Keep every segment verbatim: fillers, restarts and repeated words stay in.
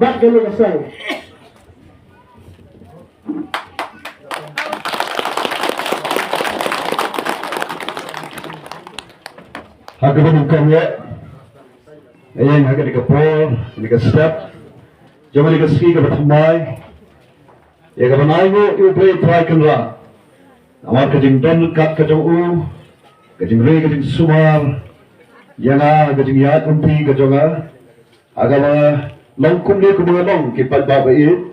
bad ka lum ka saiñ. Ha kaba nyngkong ïa, ïa ha kane ka por, kane ka step jong kane ka sngi kaba thymmai, ïa kaba nang ïa U Blei Trai Kynrad. Namar ka jingdon kat ka jong u, ka jingri ka jingsumar ïa nga, ka jingïaid lynti ka jong nga. Ha kaba long kumne kumba long ki paidbah ba ïeit.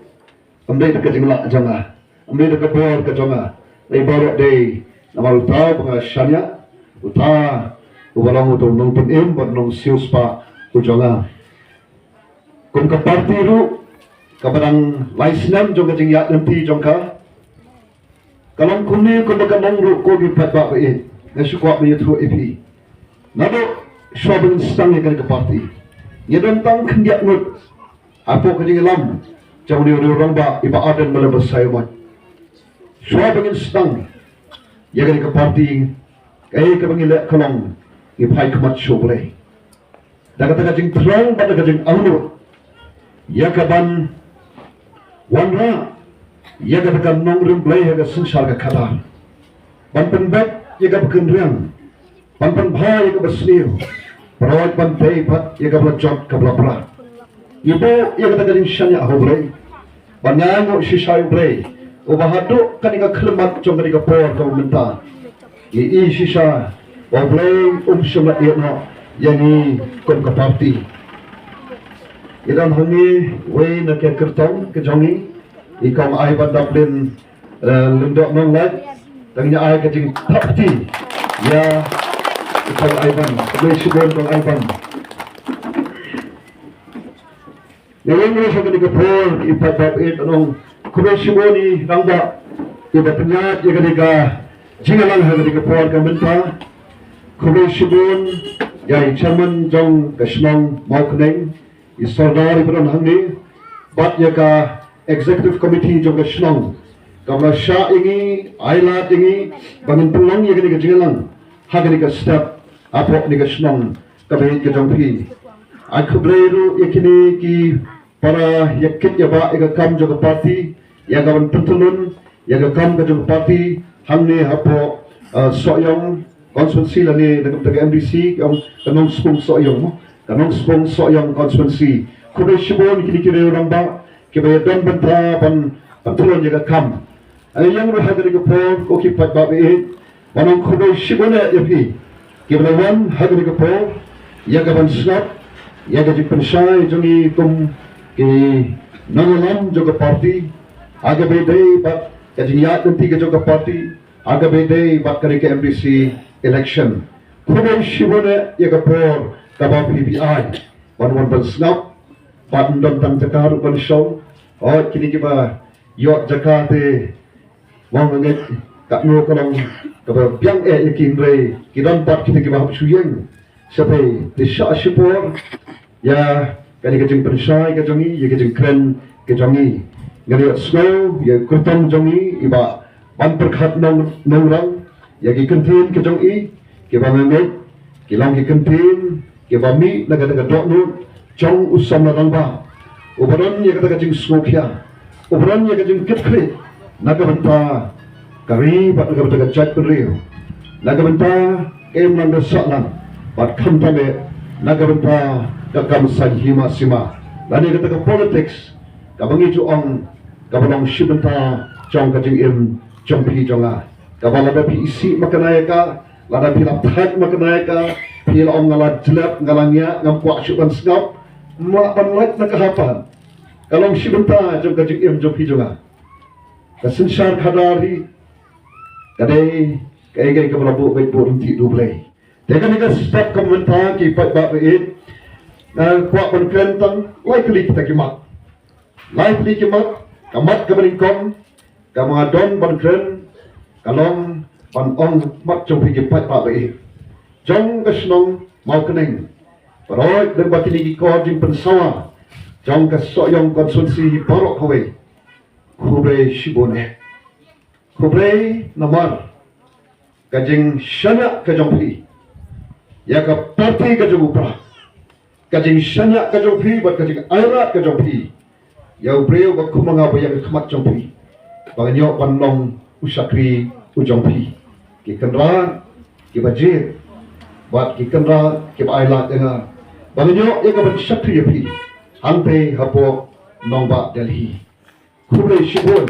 Ym dei da ka jinglah jong nga, ym dei da ka bor ka jong nga. Dei baroh dei namar uta uba nga shaniah, uta uba long uta u nongpynim bad u nongsiewspah u jong nga. Kum ka party ruh, kaba dang lai snem jong ka jingïaid lynti jong ka, ka long kumne kumba ka long ruh ko ki paidbah ba ïeit. Nga shu kwah ban ïathuh ïa phi, naduh shuwa ba ngin sdang ïa kane ka party, ngi don tang khyndiat ngut hapoh ka jingïalam jong une u rangbah i Bah Ardent Miller Basaiawmoit. Shuwa ba ngin sdang ïa kane ka party, kaei kaba ngi leh ka long ngi phai khmat sha U Blei da kata ka jingthrang bad da ka jingangnud ïa kaban wanrah ïa kata ka nongrim Blei ha ka synshar ka khadar, ban pynbeit ïa kaba kynriang, ban pynbha ïa kaba sniew, pynroi ban tei pat ïa kaba la jot kaba la pra. Ngi buh ïa kata ka jingshaniah ha U Blei, ban ïa nguh shisha ïa U Blei uba haduh kane ka khyllipmat jong kane ka por kaba mynta, ngi i shisha ba U Blei um shym la ïehnoh ïa ngi kum ka party. Ngi don hangne wei na ka kyrtong ka jong ngi, i Kong Aiban Daplin, eh, Lyngdoh Nonglait. Tang ïa ai ka jingthap kti ïa i Kong Aiban. Khublei shibun Kong Aiban. Nga ïeng ruh ha kane ka por, i paidbah ba ïeit, nong khublei shibun i rangbah iba pynïaid ïa kane ka jingïalang ha kane ka por ka mynta. Khublei shibun ïa i chairman jong ka shnong Mawkneng, i Sordar iba don hangne, bad ïa ka executive committee jong ka shnong, kaba la shah ïa ngi, ai lad ïa ngi ba ngin pynlong ïa kane ka jingïalang ha kane ka step hapoh kane ka shnong kaba ïeit ka jong phi. Ai khublei ruh ïa kine ki para ïa kit ïa ba ïa ka kam jong ka party, ïa ka ban pyntylun ïa ka kam ka jong ka party hangne hapoh, uh, Sohiong constituency lane na ka bynta ka M D C, ka, ka Nongspung Sohiong, ka Nongspung Sohiong constituency. Khublei shibun kine ki rangbah kiba ïa don bynta ban, ban pyntylun ïa ka kam. Nga ïeng ruh ha kane ka por ko ki paidbah ba ïeit, ban ong khublei shibun ïa phi kiba la wan ha kane ka por ïa ka ban sngap ïa ka jingpynshai jong ngi kum ki nongïalam jong ka party, ha kaba ïadei bad ka jingïaid lynti ka jong ka party, ha kaba ïadei bad kane ka M D C election. Khublei shibun ïa ka por kaba phi phi ai ban wan ban sngap, bad ym don tang jaka ruh ban shong. Hooid, kine kiba ïoh jaka te, mo nga ngeit katno ka long kaba biang eh ïa ki, hynrei ki don pat kita kiba hap shu ïeng shatei. Te shah shipor ïa kane ka jingpynshai ka jong ngi, ïa ka jingkren ka jong ngi. Ngan ïohsngew ïa u kyrtong jong ngi i Bah Banpyrkhat Nong, Nongrang, ïa ki kyntien ka jong i kiba nga ngeit ki long ki kyntien kiba mih na kata ka dohnud jong u samla rangbah uba don ïa kata ka jingsngewkhia, uba don ïa ka jingkitkhlieh na ka bynta ka ri bad na ka bynta ka jaitbynriew, na ka bynta ka imlang ka sahlang, bad khamtam eh na ka bynta ka kam saiñ hima sima, lane kata ka politics kaba ngi ju ong kaba long shi bynta jong ka jingim jong phi jong nga. Kaba lada phi isih makna ïa ka, lada phi la thait makna ïa ka, phi la ong nga la jlep, nga la ngiah, ngam kwah shuh ban sngap, ym lah ban lait na ka hap. Ka long shi bynta jong ka jingim jong phi jong nga. Ka synshar khadar hi ka dei kaei kaei kaba la buh beit buh ryntih da U Blei. Te kane ka step ka mynta ki paidbah ba ïeit, nga kwah ban kren tang lai tylli kita ki mat. Lai tylli ki mat, ka mat kaba nyngkong kaba nga don ban kren ka long ban ong mat jong phi ki paidbah ba ïeit jong ka shnong Mawkneng, baroh lyngba kine ki kor jingpynsawa jong ka Sohiong constituency hi baroh kawei. Khublei shibun eh. Khublei namar ka jingshaniah ka jong phi ïa ka party ka jong u Prah, ka jingshaniah ka jong phi bad ka jingailad ka jong phi ïa u briew ba kum ma nga ba ïeng ha khmat jong phi, ba ngan ïoh ban long u shakri u jong phi. Ki kynrad kiba jied bad ki kynrad kiba ailad ïa nga, ba ngan ïoh ïa ka ban shakri ïa phi hangtei hapoh nongbah Delhi. Khublei shibun.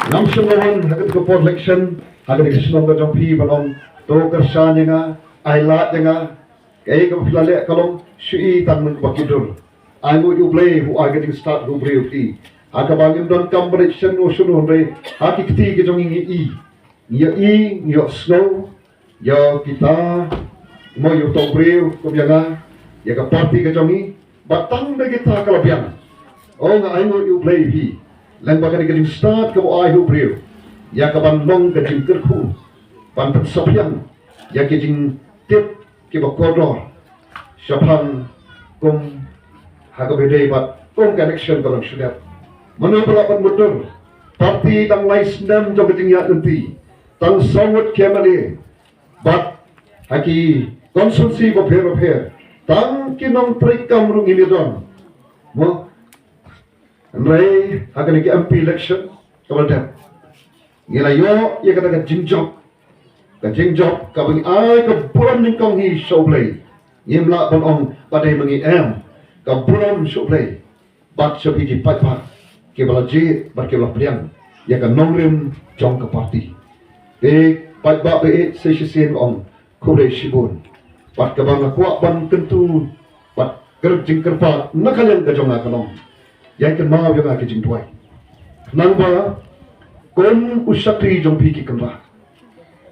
Ngam shym la wan ha kane ka por election ha kane ka shnong ka jong phi ban ong to kyrshan ïa nga, ailad ïa nga. Kaei kaba phi la leh ka long shu i tang mynba ki dur. Ai nguh ïa U Blei u ai ka jingstad ha u briew phi. Ha kaba ngim don kam ba leit shen no shen no, hynrei ha ki kti ki jong ngi ngi i, ngi ïohi, ngi ïohsngew ïa kita, mo, ïa uto u briew kum ïa nga, ïa ka party ka jong ngi, ba tang da kita ka la biang. O, nga ai nguh ïa U Blei hi leng ba kane ka jingstad kaba u ai ha u briew ïa ka ban long ka jingkyrkhu ban pynsaphriang ïa ki jingtip kiba kordor shaphang kum ha kaba ïadei bad kum ka election ka long shu dep. Mano ba lah ban mutdur, party tang lai snem jong ka jingïaid lynti, tang saw ngut ki M L A, bad ha ki constituency bapher bapher tang ki nongtrei kam ruh ngim ïadon, mo. Hynrei ha kane ka M P election kaba la dep, ngi la ïoh ïa kata ka jingjop, ka jingjop kaba ngi ai ka burom nyngkong hi sha U Blei. Ngim lah ban ong ba dei ma ngi em, ka burom sha U Blei bad sha phi ki paidbah kiba la jied bad kiba la pdiang ïa ka nongrim jong ka party. Te paidbah ba ïeit, sa shisien nga ong khublei shibun. Bad kaba nga kwah ban kyntu bad ka jingkyrpad na ka liang ka jong nga ka long, ïa kynmaw ïa nga ki jingduwai, khnang ba kum u shakri jong phi ki kynrad,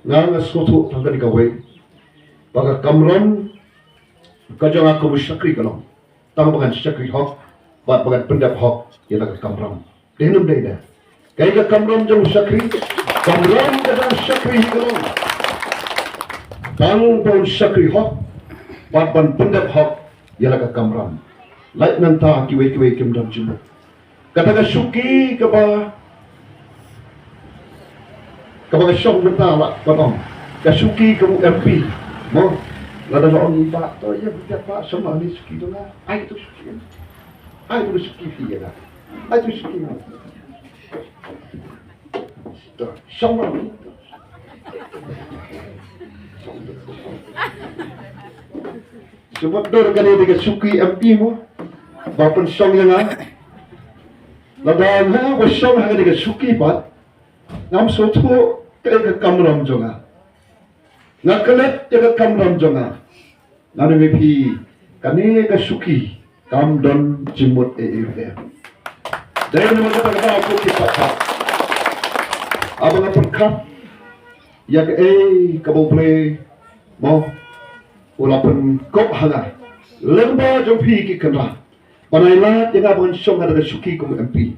nga nga sngewthuh tang kane kawei, ba ka kamram ka jong nga kum u shakri ka long tang ba ngan shakri hok bad ba ngan pyndep hok ïa la ka kamram. Dei ne ym dei? Kaei ka kamram jong u shakri? Kamram ka jong u shakri hi ka long tang ba un shakri hok bad ban pyndep hok ïa la ka kamram. Lait nangta kiwei kiwei kim don jingmut. Kata ka shuki kaba, kaba ka shong mynta, lah ban ong, ka shuki ka u M P, mo. Lada la ong i Bah, to ïa, Bah, shong ma une u shuki jong nga. Ai to shuki. Ai to shuki phi ïa nga. Ai to shuki mo. To shong ma une. Shu mutdur kane da ka shuki M P mo ba pynshong ïa nga. Lada nga ba shong ha kane ka shuki pat, ngam sngewthuh kaei ka kamram jong nga. Nga klet ïa ka kamram jong nga. Ngan ong ïa phi, kane ka shuki kam don jingmut ei ei ruh em. Dei namar kata ka daw ko ki paidbah, haba nga pyrkhat ïa kaei kaba U Blei, mo, u la pynkup ha nga lyngba jong phi ki kynrad, ban ai lad ïa nga ban shong ha kata ka shuki kum u M P.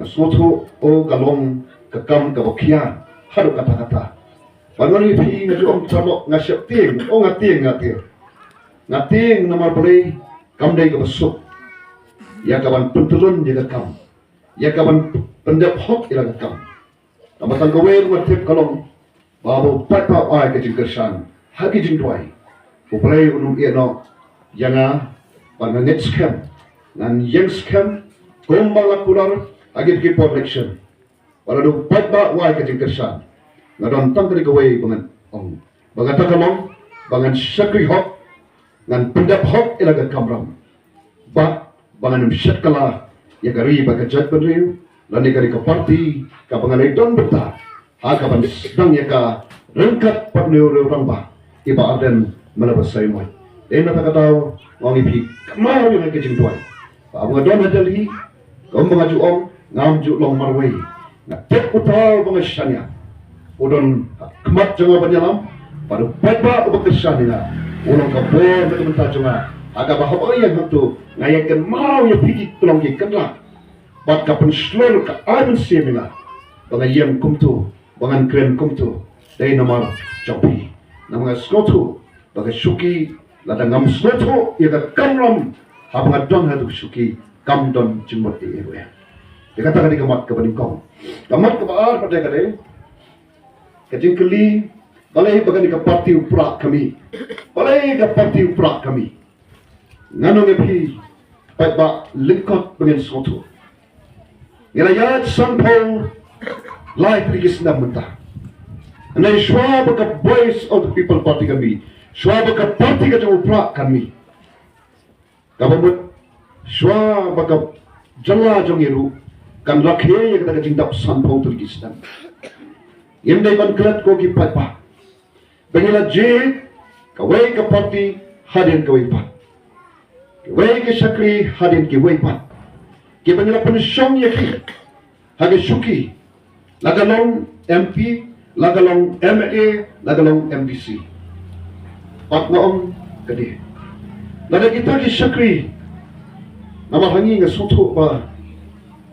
Nga sngewthuh, o, ka long ka kam kaba khia haduh katta katta. Ban ong ïa phi, nga ju ong tang, nga sheptieng, o, nga tieng, nga tieng. Nga tieng namar balei? Kam dei kaba suk ïa ka ban pyntylun ïa ka kam, ïa ka ban pyndep hok ïa la ka kam. Namar tang kawei ruh nga tip ka long ba haba u paidbah u ai ka jingkyrshan ha ki jingduwai, U Blei un ym ïeh noh ïa nga ba ngan ngeit skhem, ngan ïeng skhem kumba la kular ha ki por election. Ba lada u paidbah u ai ka jingkyrshan, nga don tang kane kawei ba ngan ong, ba kata ka long ba ngan shakri hok, ngan pyndep hok ïa la ka kamram, bad ba ngan ym shet kylla ïa ka ri bad ka jaitbynriew lane ka ri ka party kaba nga la don bynta ha ka ban sdang ïa ka ryngkat bad une u rangbah, i Bah Ardent Miller Basaiawmoit. Dei na kata ka daw nga ong ïa phi, kynmaw ïa nga ki jingduwai. Ba haba nga don ha Delhi, kumba nga ju ong, ngam ju long marwei. Nga tip uta uba nga shaniah u don ha khmat jong nga ban ïalam, bad u paidbah uba kyrshan ïa nga u long ka bor na ka bynta jong nga. Ha kaba haba nga ïeng hangto, nga ïakynmaw ïa phi ki long ki kynrad, bad ka pynshlur, ka ai mynsiem ïa nga ba nga ïeng kumto, ba ngan kren kumto, dei namar jong phi. Namar nga sngewthuh ba ka shuki, lada ngam sngewthuh ïa ka kamram haba nga don ha ka shuki, kam don jingmut ei ei ruh em. Te kata ka dei ka mat kaba nyngkong. Ka mat kaba ar pat ka dei ka jingkylli, balei ba kane ka party u prah ka mih? Balei ka party u prah ka mih? Ngan ong ïa phi, paidbah, lyngkot ba ngin sngewthuh. Ngi la ïaid sanphew lai tylli ki snem mynta. Hynrei shuwa ba ka Voice of the People Party kan mih, shuwa ba ka party ka jong u prah kan mih, kaba mut shuwa ba ka jylla jong ngi ruh kan rakhe ïa kata ka jingdap sanphew tylli ki snem. Ngim dei ban klet ko ki paidbah. Ba ngi la jied kawei ka party hadien kawei pat, kawei ka shakri hadien kawei pat, kiba ngi la pynshong ïa ki ha ka shuki, la ka long M P, la ka long M L A, la ka long M D C. Pat nga ong ka dei, lada kita ki shakri, namar ha ngi nga sngewthuh ba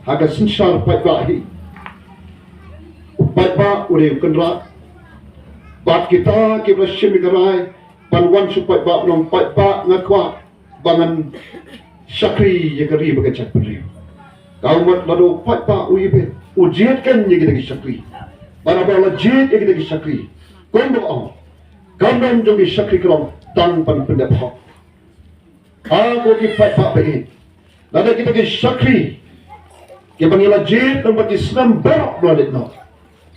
ha ka synshar paidbah hi, u paidbah u dei u kynrad. Bad kita kiba la shim ïa ka rai ban wan sha u paidbah, ban ong, paidbah, nga kwah ba ngan shakri ïa ka ri bad ka jaitbynriew. Ka mut lada u paidbah u ïa bit, u jied kan ïa kita ki shakri. Bad haba la jied ïa kita ki shakri, kumba ong, ka kamram jong ki shakri ka long tang ban pyndep hok. Ha ko ki paidbah ba ïeit, lada kita ki shakri kiba ngi la jied lyngba ki snem baroh ba la leit noh,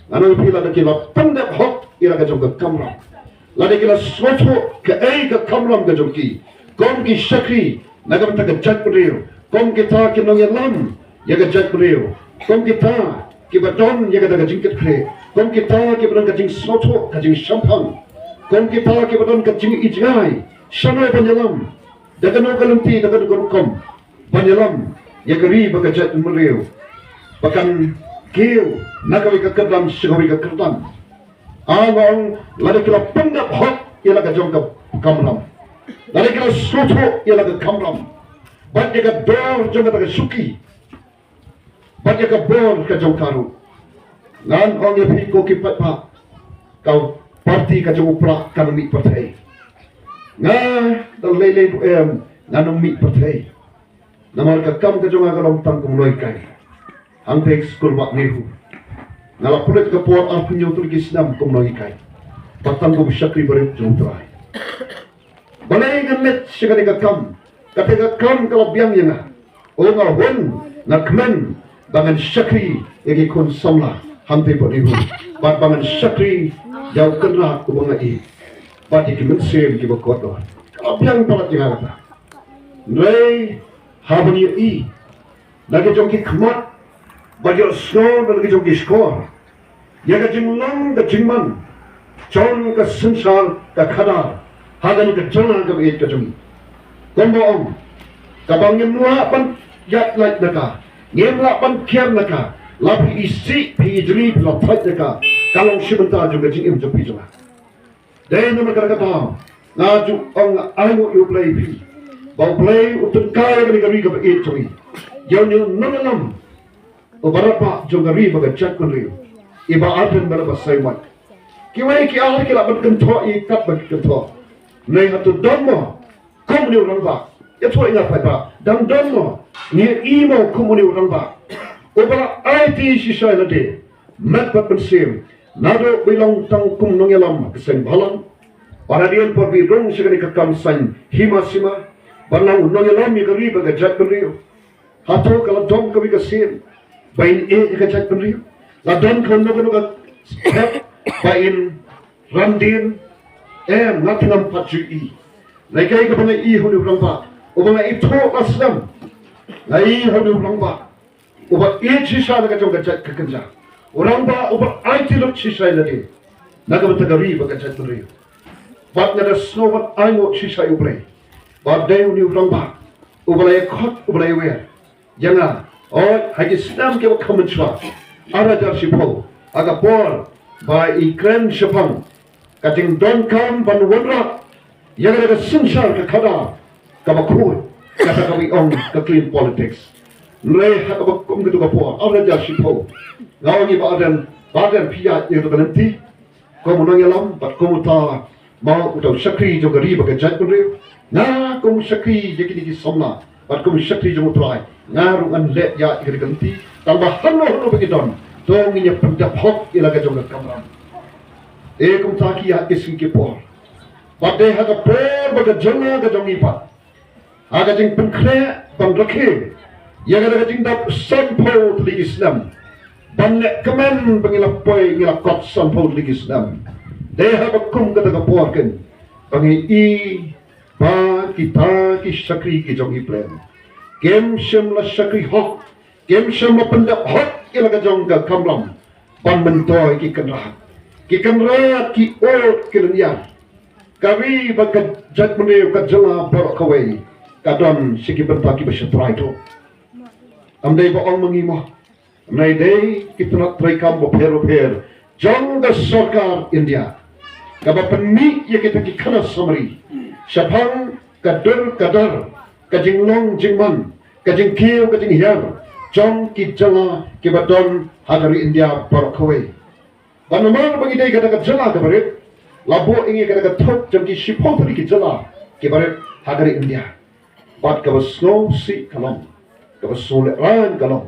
ngan ong ïa phi, lada ki la pyndep hok ïa la ka jong ka kamram, lada ki la sngewthuh kaei ka kamram ka jong ki kum ki shakri na ka bynta ka jaitbynriew, kum kita ki nongïalam ïa ka jaitbynriew, kum kita kiba don ïa kata ka jingkitkhlieh, kum kita kiba don ka jingsngewthuh, ka jingshemphang, kum kita kiba don ka jingijngai shano ban ïalam, da kano ka lynti, da kano ka rukom ban ïalam ïa ka ri bad ka jaitbynriew, ba kan kiew na kawei ka kyrdan sha kawei ka kyrdan. Nga ong, lada ki la pyndep hok ïa la ka jong ka kamram, lada ki la sngewthuh ïa la ka kamram bad ïa ka dor jong kata ka shuki bad ïa ka bor ka jong ka ruh, ngan ong ïa phi ko ki paidbah, ka party ka jong u prah kan ym mih pyrthei. Nga da lei lei ruh em ngan ym mih pyrthei. Namar ka kam ka jong nga ka long tang kum u nonghikai hangtei skul bah NEHU. Nga la pynleit ka por arphew hynñiew tylli ki snem kum u nonghikai, bad tang kum u shakri barit jong u Trai. Balei ngan leit sha kane ka kam? Kata ka kam ka la biang ïa nga. O, nga hun, nga kmen ba ngan shakri ïa ki khun samla hangtei bah NEHU, bad ba ngan shakri ïa u kynrad uba nga ïeit bad ïa ki mynsiem kiba kordor. Ka la biang palat ïa nga kata. Hynrei haba ngi ïohi na ki jong ki khmat, ba ïohsngew na ki jong ki shkor ïa ka jinglong ka jingman jong ka synshar ka khadar ha kane ka jylla kaba ïeit ka jong ngi, kumba ong, kaba ngim lah ban ïaid lait na ka, ngim lah ban kiar na ka, la phi isih phi ijli phi la thait na ka, ka long shi bynta jong ka jingim jong phi jong nga. Dei namar kata ka daw nga ju ong, nga ainguh ïa U Blei phi, ba U Blei u tyngkai ïa kane ka ri kaba ïeit jong ngi, ïa une u nongïalam uba radbah jong ka ri bad ka jaitbynriew, i Bah Ardent Miller Basaiawmoit. Kiwei ki ar ki lah ban kynthoh ïa i katba ki kynthoh. Hynrei hato don mo kum une u rangbah? Ïathuh ïa nga paidbah, dang don mo? Ngi ïohi mo kum une u rangbah uba la aiti shisha ïa lade met bad mynsiem, naduh ba i long tang kum u nongïalam ha ka seng bhalang, bad hadien por ba i rung sha kane ka kam saiñ hima sima, ba long u nongïalam ïa ka ri bad ka jaitbynriew? Hato ka la don kawei ka sien ba in ïeh ïa ka jaitbynriew? La don kano kano ka step ba in ran dien? Em, nga te ngam pat ju ïohi. Hynrei kaei kaba nga ïohi ha une u rangbah uba nga ithuh la snem, nga ïohi ha une u rangbah uba ïeit shisha na ka jong ka jait ka kynja, u rangbah uba aiti lut shisha ïa lade na ka bynta ka ri bad ka jaitbynriew. Bad nga da sngew bad ainguh shisha ïa U Blei ba dei une u rangbah uba la ïakhot, uba la ïawer ïa nga, hooid, ha ki snem kiba kham mynshuwa, ar hajar shiphew, ha ka por ba i kren shaphang ka jingdonkam ban wanrah ïa kata ka synshar ka khadar kaba khuid, kata kaba i ong ka clean politics. Hynrei ha kaba kum katto ka por, ar hajar shiphew, nga ong ïa i Bah Ardent, Bah Ardent, phi ïaid ïa kato ka lynti kum u nongïalam bad kum uta, mo, uta u shakri jong ka ri bad ka jaitbynriew. Nga kum u shakri ïa kine ki samla bad kum u shakri jong U Trai, nga ruh ngan leh ïa kane ka lynti Tang ba hano hano ba ngi don, to ngin ïa pyndep hok ïa la ka jong ka kamram. E kumta ki ïa ki sngi ki por. Bad dei ha ka por ba ka jong ka jong ngi pat ha ka jingpynkhreh ban rakhe ïa ka, ka jingdap sanphew tylli ki snem. Ban leh kmen ba ngi la poi, ngi la kot sanphew tylli ki snem. Dei ha ka kum kata ka por kan ba ngi i ba kita ki shakri ki jong i Blei kim shym la shakri hok, kim shym la pyndep hok ïa la ka jong ka kamram ban myntoi ki kynrad. Ki kynrad ki ot ki lynñiar. Ka ri bad ka jaitbynriew, ka jylla baroh kawei ka don sha ki bynta kiba shatrai duh. Ym dei ba ong ma ngi mo. Hynrei dei ki tnat treikam bapher bapher jong ka sorkar India kaba pynmih ïa kita ki khana samari shaphang ka dur ka dar, ka jinglong jingman, ka jingkiew ka jinghiar jong ki jylla kiba don ha ka ri India baroh kawei. Ba namar ba ngi dei kata ka jylla kaba rit, la buh ïa ngi kata ka thup jong ki shiphew tylli ki jylla kiba rit ha ka ri India. Bad kaba sngewsih ka long, kaba sngewlehraiñ ka long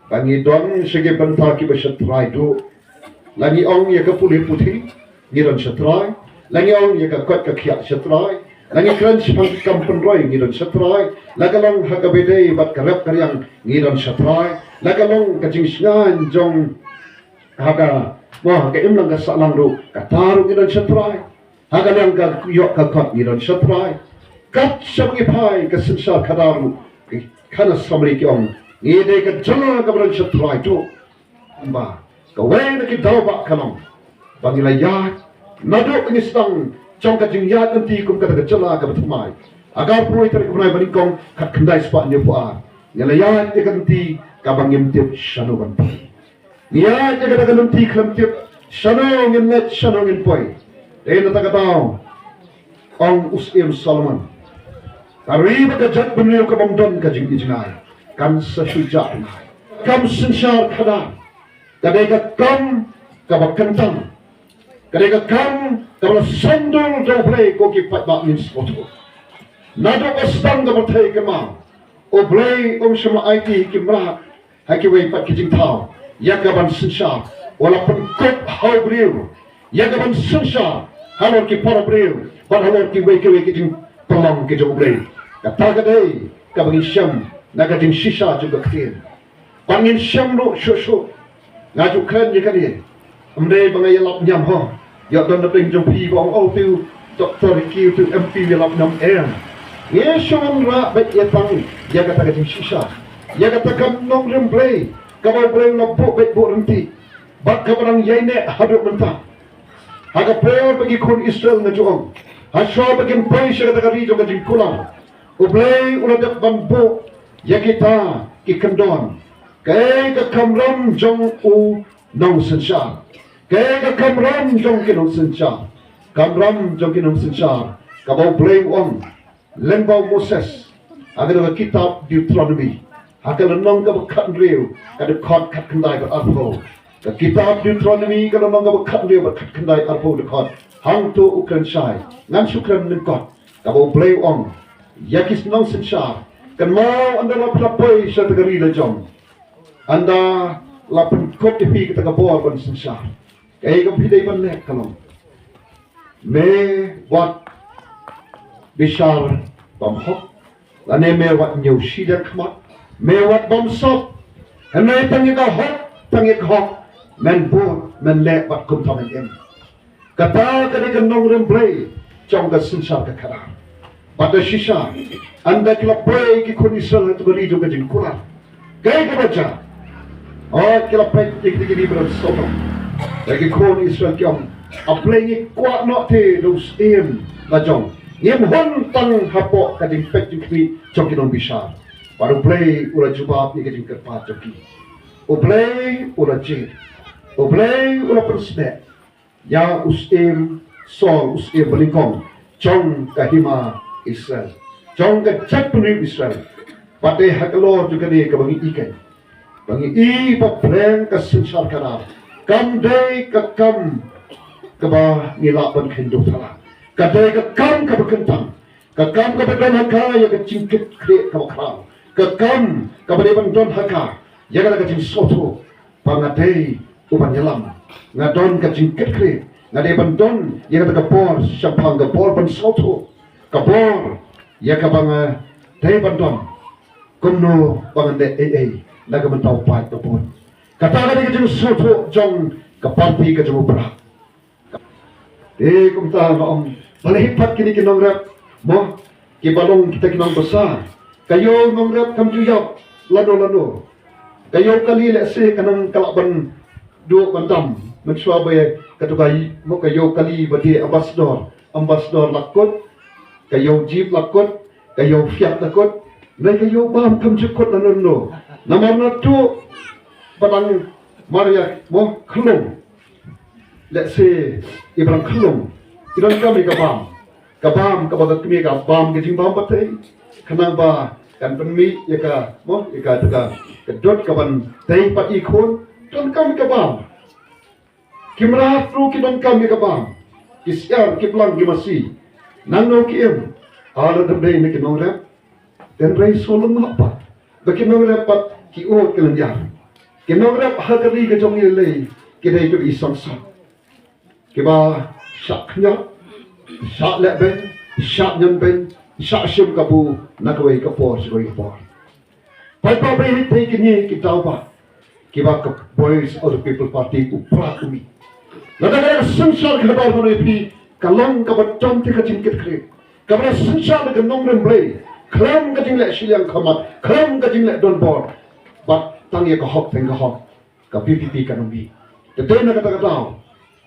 ba ngi don sha ki bynta kiba shatrai duh. La ngi ong ïa ka pule puthi, ngi don shatrai. La ngi ong ïa ka koit ka khiah, shatrai. La ngi kren shaphang ki kam pynroi, ngi don shatrai. La ka long ha kaba ïadei bad ka rep ka riang, ngi don shatrai. La ka long ka jingshngaiñ jong ha ka, mo, ha ka imlang ka sahlang ruh, kata ruh ngi don shatrai. Ha ka liang ka ïoh ka kot ngi don shatrai. Kat shaba ngi phai ka synshar khadar ruh, ki khana samari ki ong ngi dei ka jylla kaba don shatrai duh. Kumba kawei na ki daw ba ka long ba ngi la ïaid, naduh ba ngi sdang jong ka jingïaid lynti kum kata ka jylla kaba thymmai ha ka arphew tarik u bnai ba nyngkong khatkhyndai spah hynñiewphew ar, ngi la ïaid ïa ka lynti kaba ngim tip shano ban poi. Ngi ïaid ïa kata ka lynti khlem tip shano ngin leit shano ngin poi. Dei na kata ka daw ong u Syiem Solomon, ka ri bad ka jaitbynriew ka bym don ka jingijngai kan sa shu jah bnai. Kam synshar khadar ka dei ka kam kaba kyntang, ka dei ka kam kaba la sngewdon da U Blei, ko ki paidbah ngin sngewthuh. Naduh ba sdang ka pyrthei kynmaw, U Blei um shym la aiti ki mrad ha kiwei pat ki jingthaw ïa ka ban synshar. U la pynkup ha u briew ïa ka ban synshar halor ki para briew bad halor kiwei kiwei ki jingpynlong ki jong U Blei. Kata ka dei kaba ngi shem na ka jingshisha jong ka ktien. Ba ngin shem ruh shuh shuh. Nga ju kren ïa kane. Ym dei ba nga ïalap niam ho. Ïoh don na pdeng jong phi ba ong, oh, tu Doktor Ricky, tu M P u ïalap niam, em. Ngi shu wanrah beit ïa tang ïa kata ka jingshisha, ïa kata ka nongrim Blei kaba U Blei u la buh beit buh ryntih bad kaba dang ïaineh haduh mynta. Ha ka por ba ki khun Israel, nga ju ong, hashwa ba kin poi sha kata ka ri jong ka jingkular, U Blei u la dep ban buh ïa kita ki kyndon. Kaei ka kamram jong u nongsynshar? Kaei ka kamram jong ki nongsynshar? Kamram jong ki nongsynshar kaba U Blei u ong lyngba u Moses ha ka kitab Deuteronomi, ha ka lynnong kaba khathynriew, ka dkhot khatkhyndai bad arphew. Ka kitab Deuteronomi, ka lynnong kaba khathynriew bad khatkhyndai, arphew dkhot. Hangto u kren shai, ngan shu kren lyngkot. Kaba U Blei u ong ïa ki nongsynshar, kynmaw, ynda la phi la poi sha kata ka ri la jong, ynda la pynkup ïa phi kata ka bor ban synshar, kaei kaba phi dei ban leh ka long, me wat bishar bymhok, lane me wat ñiew shiliang khmat, me wat bymsop. Hynrei tang ïa ka hok, tang ïa ka hok men bud, men leh bad kumta men im. Kata ka dei ka nongrim Blei jong ka synshar ka khadar. Bad da shisha, ynda ki la poi ki khun Israel ha kata ka ri jong ka jingkular, kaei kaba jia? Oh, ki la peit ïa kata ka ri ba don sawdong. Bad ki khun Israel ki ong, A Blei, ngi kwah noh te da u syiem la jong, ngim hun tang hapoh ka jingpeit jingkhmih jong ki nongbishar. Bad U Blei u la jubab ïa ka jingkyrpad jong ki. U Blei u la jied. U Blei u la pynsngew ïa u syiem Saul, u syiem ba nyngkong jong ka hima Israel, jong ka jaitbynriew Israel. Bad dei halor jong kane kaba ngi i kein, ba ngi i ba pyrshah ka synshar khadar kam dei ka kam kaba ngi lah ban kheiñ dewthala. Ka dei ka kam kaba kyntang, ka kam kaba don ha ka ïa ka jingkit khlieh kaba khraw, ka kam kaba dei ban don ha ka Ïa kata ka jingsngewthuh ba nga dei u ban ïalam, nga don ka jingkitkhlieh, nga dei ban don ïa kata ka bor shaphang ka bor ban sngewthuh, ka bor ïa kaba nga dei ban don kumno ba ngan leh ei ei na ka bynta u paid ka bun. Kata ka dei ka jingsngewthuh jong ka party ka jong u Prah. Eh, kumta nga ong, balei pat kine ki nongrep, mo, kiba long kita ki nongbasa, ka ïew nongrep kam ju ïap lano lano. Ka ïew kali lehse ka nang ka lah ban duh ban tam mynshuwa ba kato ka, mo, ka ïew kali ba dei ambassador, ambassador la kut, ka ïew jeep la kut, ka ïew Fiat la kut, ne ka ïew bam kam ju kut lano lano. Namar naduh ba dang mar ïa, mo, khlung, lehse i ba dang khlung i donkam ïa ka bam, ka bam kaba ka kmie ka bam ka jingbam pateng, khnang ba kan pynmih ïa ka, mo, ïa ka, ka, ka dud ka ban tei pat i khun, donkam ïa ka bam. Ki mrad ruh ki donkam ïa ka bam, ki syiar, ki blang, ki masi. Nangno ki im? Ah, lada dei na ki nongrep, hynrei shu lyngngoh pat ba ki nongrep pat ki ud ki lynñiar. Ki nongrep ha ka ri ka jong ngi lei ki dei ki i sangsot, kiba shah khñiot, shah leh beiñ, shah ñion beiñ, shah shim kabu na kawei ka por sha kawei ka por. Paidbah, balei kine ki daw ba kiba ka Voice of the People Party u Prah u mih? Lada ka synshar khadar, mano ïa phi, ka long kaba don te ka jingkitkhlieh, kaba la synshar da ka nongrim Blei, khlem ka jingleh shiliang khmat, khlem ka jingleh donbor, bad tang ïa ka hok teng ka hok, ka V P P kan ym mih. Te dei na kata ka daw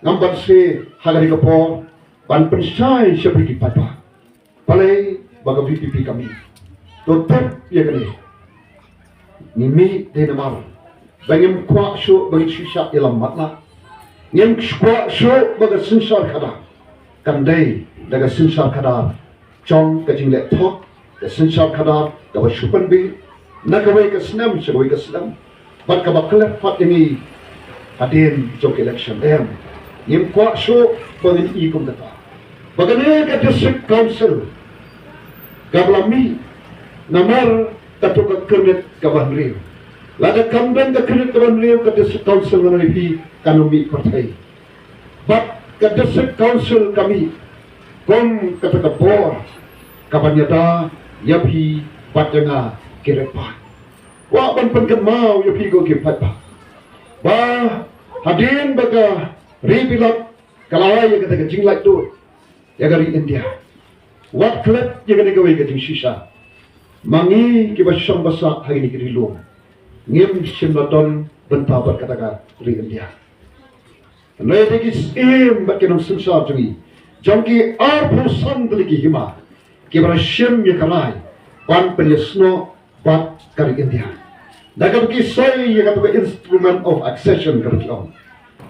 ngam banse ha kane ka por ban pynshai sha phi ki paidbah, balei ba ka V P P ka mih. To tip ïa kane, ngi mih dei namar ba ngim kwah shuh ba ngin shu shah ïalam matlah. Ngim kwah shuh ba ka synshar khadar kan dei da ka synshar khadar jong ka jingleh thok, ka synshar khadar kaba shu pynbeit na kawei ka snem sha kawei ka snem, bad kaba klet pat ïa ngi hadien jong ka election. Em, ngim kwah shuh ba ngin i kum kata. Ba kane ka District Council kaba la mih namar kato ka kyrnit kaba hynriew. Lada kam don ka kyrnit kaba hynriew, ka District Council, ngan ong ïa phi, kan ym mih pyrthei. Bad ka District Council ka mih kum kata ka bor kaban ïada ïa phi bad ïa nga ki riewpaid. Kwah ban pynkynmaw ïa phi ko ki paidbah, ba hadien ba ka Ri Bilat ka la ai ïa kata ka jinglaitluid ïa ka ri India, wat klet ïa kane kawei ka jingshisha, ma ngi kiba shong basa ha kine ki ri lum ngim shym la don bynta bad kata ka ri India. Hynrei dei ki syiem bad ki nongsynshar jong ngi, jong ki arphew san tylli ki hima, kiba la shim ïa ka rai ban pynïasnoh bad ka ri India. Da kaba ki soi ïa kata ka Instrument of Accession kaba ki ong.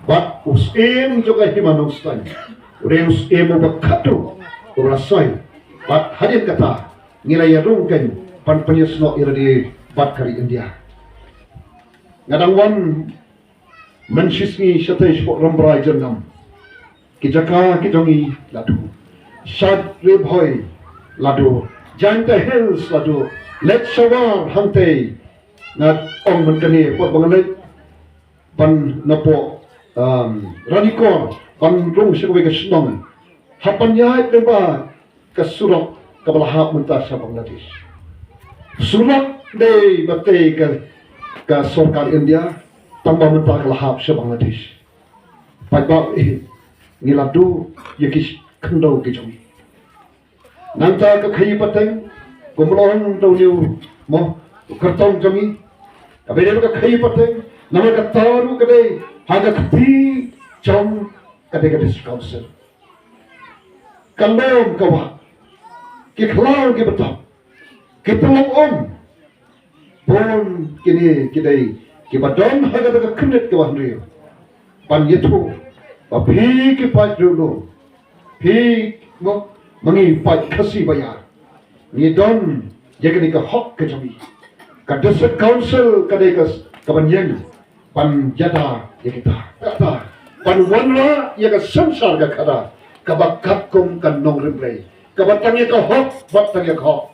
Bad u syiem jong ka hima Nongstoiñ u dei u syiem uba khadduh uba la soi. Bad hadien kata ngi la ïarung kein ban pynïasnoh ïa lade bad ka ri India. Nga dang wan mynshisngi shatei shapoh Rambrai Jyrngam, ki jaka ki jong ngi la duh. Shad Ri Bhoi la duh. Jaintia Hills la duh. Leit sha war hangtei, nga ong mynta kane por ba nga leit ban napoh, um, Ranikor ban rung sha kawei ka shnong, hap ban ïaid lyngba ka surok kaba la hap mynta sha Bangladesh. Surok dei ba tei ka, ka sorkar India, tang ba mynta ka la hap sha Bangladesh. Paidbah, eh, ngi la duh ïa ki khyndew ki jong ngi. Nangta ka khaïi pateng, kumba la ong da une u, mo, u kyrtong jong ngi, ka ba dei ka khaïi pateng, namar kata ruh ka dei ha ka kti jong kata ka District Council. Ka lum ka wah, ki khlaw ki btap, ki tyllong um, bun kine ki dei kiba don ha kata ka kynit kaba hynriew. Ban ïathuh ba phi ki paid riewlum, phi, mo, ma ngi paid Khasi ba ïar, ngi don ïa kane ka hok ka jong ngi. Ka District Council ka dei ka, kaban ïeng ban ïada ïa kita. Kata ban wanrah ïa ka synshar ka khadar kaba katkum ka nongrim Blei, kaba tang ïa ka hok bad tang ïa ka hok.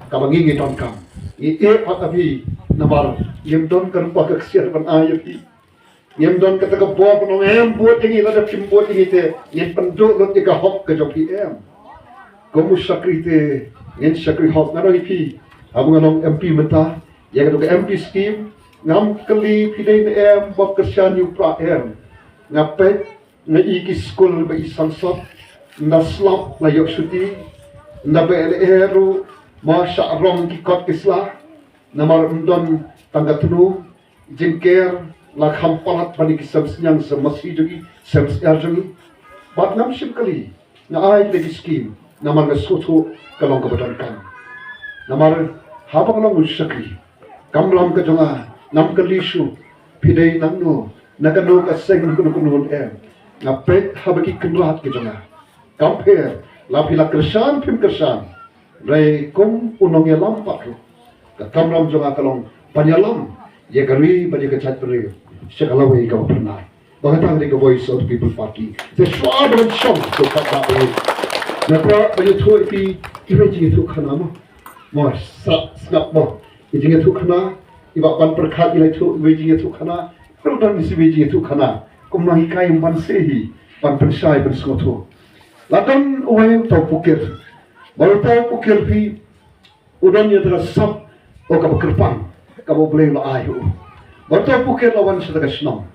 Kaba ngi ngi donkam. Ngi ïeh pat ha phi namar ngim don ka rupa ka ksiar ban ai ïa phi. Ngim don kata ka bor ban ong em bud ïa ngi, lada phim bud ïa ngi te ngin pynduh lut ïa ka hok ka jong phi em. Kum u shakri te ngin shakri hok. Nga ong ïa phi, haba nga long M P mynta, ïa kata ka M P scheme, ngam kylli phi dei ne em, bok kyrshan ïa u prah em. Nga peit, nga i ki skul ba i sangsot, ynda slap la ïoh shuti, ynda ba leh ruh, ma shah rong ki kot ki sla, namar ym don tang ka tnu, jingker, la kham palat ban ïa ki sem sniang sem masi jong ngi, sem syiar jong ngi. Bad ngam shym kylli, nga ai da ki skim, namar nga sngewthuh ka long kaba donkam. Namar haba nga long u shakri, ka mram ka jong nga, ngam kylli shuh, phi dei nangno, na kano ka seng kano kano em. Nga peit ha ba ki kynrad ka jong nga. Kam pher, la phi la kyrshan, phim kyrshan. Hynrei kum u nongïalam pat ruh, ka kamram jong nga ka long ban ïalam ïa ka ri bad ïa ka jaitbynriew sha ka lawei kaba phyrnai. Ba kata ka dei ka Voice of the People Party. Te shuwa ban shong, to pat ba ba. Nga kwah ban ïathuh ïa phi iwei jingïathuhkhana mo. Mo, sa sngap mo. I jingïathuhkhana, i ba ban pyrkhat i la ïathuh iwei jingïathuhkhana. Ruh don iwei jingïathuhkhana. Kum nang hikai ym ban seh hi, ban pynshai ban sngewthuh. La don uwei uta u pukir. Bad uta u pukir phi, u don ïa kata ka sap, o kaba kyrpang, kaba U Blei u la ai ha u. Bad uta u pukir la wan sha kata ka shnong.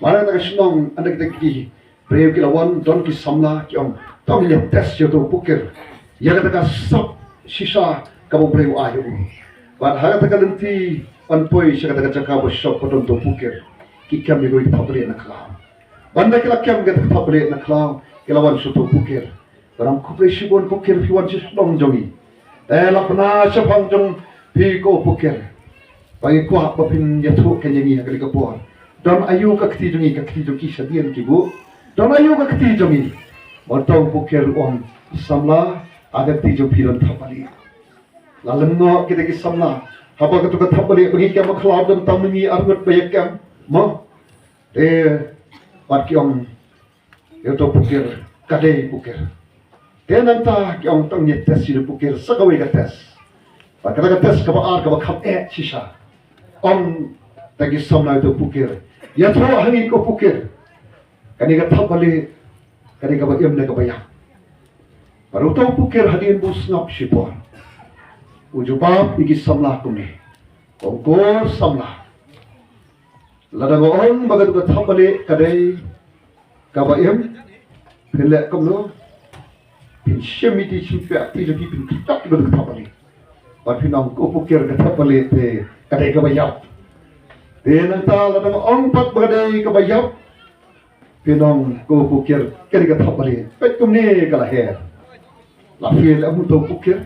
Bad ha kata ka shnong, ynda kita ki briew ki la wan, don ki samla, ki ong, to ngin ïa test ïa uta u pukir ïa kata ka sap shisha kaba U Blei u ai ha u. Bad ha kata ka lynti ban poi sha kata ka jaka ba shop ba don uta u pukir, ki kem ïa kawei ka thapbalieh na khlaw. Bad ynda ki la kem ïa kata ka thapbalieh na khlaw, ki la wan sha uta u pukir. Ba ong, khublei shibun pukir, phi wan sha shnong jong ngi. Te la pynshai shaphang jong phi ko pukir. Ba ngi kwah ba phin ïathuh kane ïa ngi ha kane ka por. Don aïu ka kti jong ngi, ka kti jong ki shadien ki buh? Don aïu ka kti jong ngi? Bad uta u pukir u ong, samla, ha ka kti jong phi don thapbalieh. La lyngngoh kita ki samla. Haba kata ka thapbalieh ba ngi kem ha khlaw, don tang ma ngi arngut ba ïa kem. Mo. Te bad ki ong, ïa uta u pukir, ka dei pukir. Te nangta ki ong, to ngin ïa test ïa uta u pukir sa kawei ka test. Bad kata ka test kaba ar kaba kham eh shisha. Ong kita ki samla ïa uta u pukir, ïathuh ha ngi ko pukir, kane ka thapbalieh ka dei kaba im ne kaba ïap? Bad uta u pukir hadien ba u sngap shipor, u jubab ïa ki samla kumne, ong, ko samla, lada nga ong ba kata ka thapbalieh ka dei kaba im, phin leh kumno? Phin shim ïa ki shympriahti jong phi, phin kjat ïa kata ka thapbalieh. Bad phin ong, ko pukir, ka thapbalieh te ka dei kaba ïap. Te nangta lada nga ong pat ba ka dei kaba ïap, phin ong, ko pukir, ka dei ka thapbalieh. Peit kumne ka la her. La fail em uta u pukir?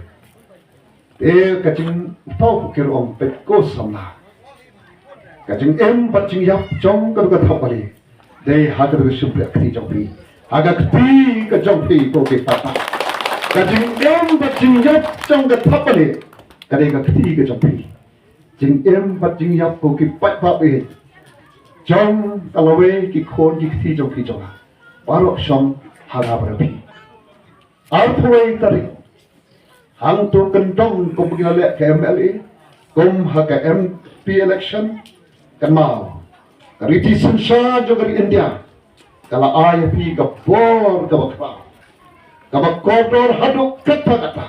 Te ka jing, uta u pukir u ong, peit ko samla, ka jingim bad jingïap jong kata ka thapbalieh dei ha kata ka shympriahti jong phi, ha ka kti ka jong phi ko ki paidbah. Ka jingim bad jingïap jong ka thapbalieh ka dei ka kti ka jong phi. Jingim bad jingïap ko ki paidbah, jong ka lawei, ki khun ki kti jong phi jong nga, baroh shong ha nga bad phi. Arphew wei tarik, hangto kyndong kum ba ngi la leh ka M L A, kum ha ka M P election, kynmaw, ka riti synshar jong ka ri India ka la ai ïa phi ka bor kaba khraw, kaba kordor haduh katta katta.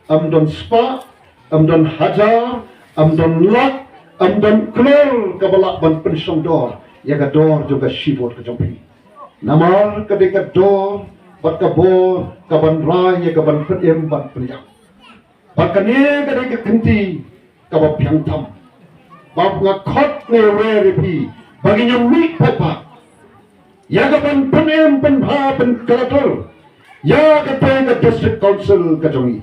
Ym don spah, ym don hajar, ym don lak, ym don klur kaba lah ban pynshongdor ïa ka dor jong ka shi vote ka jong phi. Namar ka dei ka dor bad ka bor kaban rai ïa kaban pynim ban pynïap. Bad kane ka dei ka kynti kaba biang tam. Bad nga khot, nga wer ïa phi ba ngin ïa mih paidbah ïa kaban pynim pynbha pynkylla dur ïa kata ka District Council ka jong ngi.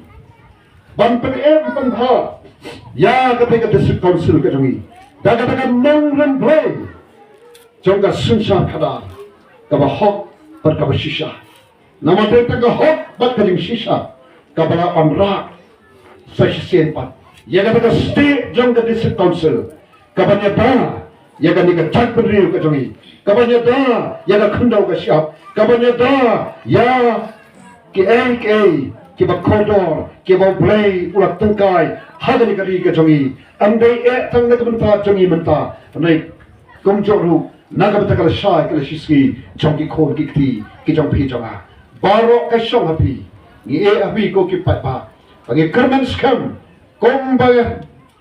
Ban pynim pynbha ïa kata ka District Council ka jong ngi da kata ka nongrim Blei jong ka synshar khadar kaba hok bad kaba shisha. Namar dei tang ka hok bad ka jingshisha kaba lah ban rah sa shisien pat ïa kata ka stieh jong ka District Council, kaban ïada ïa kane ka jaitbynriew ka jong ngi, kaban ïada ïa ka khyndew ka shyiap, kaban ïada ïa kiei kiei kiba kordor, kiba U Blei u la tyngkai ha kane ka ri ka jong ngi. Ym dei eh tang na ka bynta jong ngi mynta, hynrei kumjuh ruh na ka bynta ka lashai ka lashisngi jong ki khun ki kti ki jong phi jong nga. Baroh ka shong ha phi. Ngi ïeh ha phi ko ki paidbah, ba ngi kyrmen skhem kumba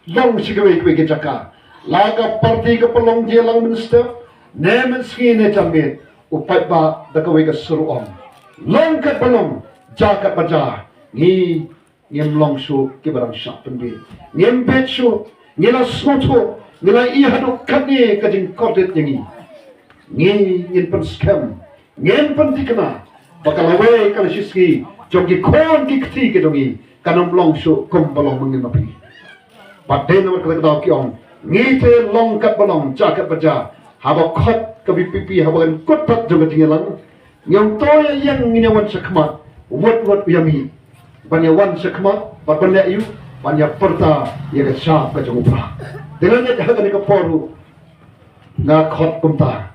long sha kawei kawei ka jaka, la ka party ka pynlong jingïalang mynstep ne mynsngi ne janmiet, u paidbah da kawei ka sur u ong, long katba long, jia katba jia, ngi ngim long shuh kiba dang shah pynbiej. Ngim biej shuh, ngi la sngewthuh, ngi la ïohi haduh katne ka jingkordit ïa ngi. Ngi ngin pynskhem, ngin pynthikna ba ka lawei ka lashisngi jong ki khun ki kti ki jong ngi kan ym long shuh kumba long mynnin ma phi. Bad dei namar kata ka daw ki ong, ngi te long katba long, jia katba jia. Haba khot ka VPP, haba kan kut pat jong ka jingïalang, ngi ong to ïa ïeng, ngin ïa wan shakhmat. Wat wat u ïa mih ban ïa wan shakhmat, bad ban leh aïu? Ban ïa pyrta ïa ka shap ka jong u Blei. Te nga ngeit ha kane ka por ruh nga khot kumta.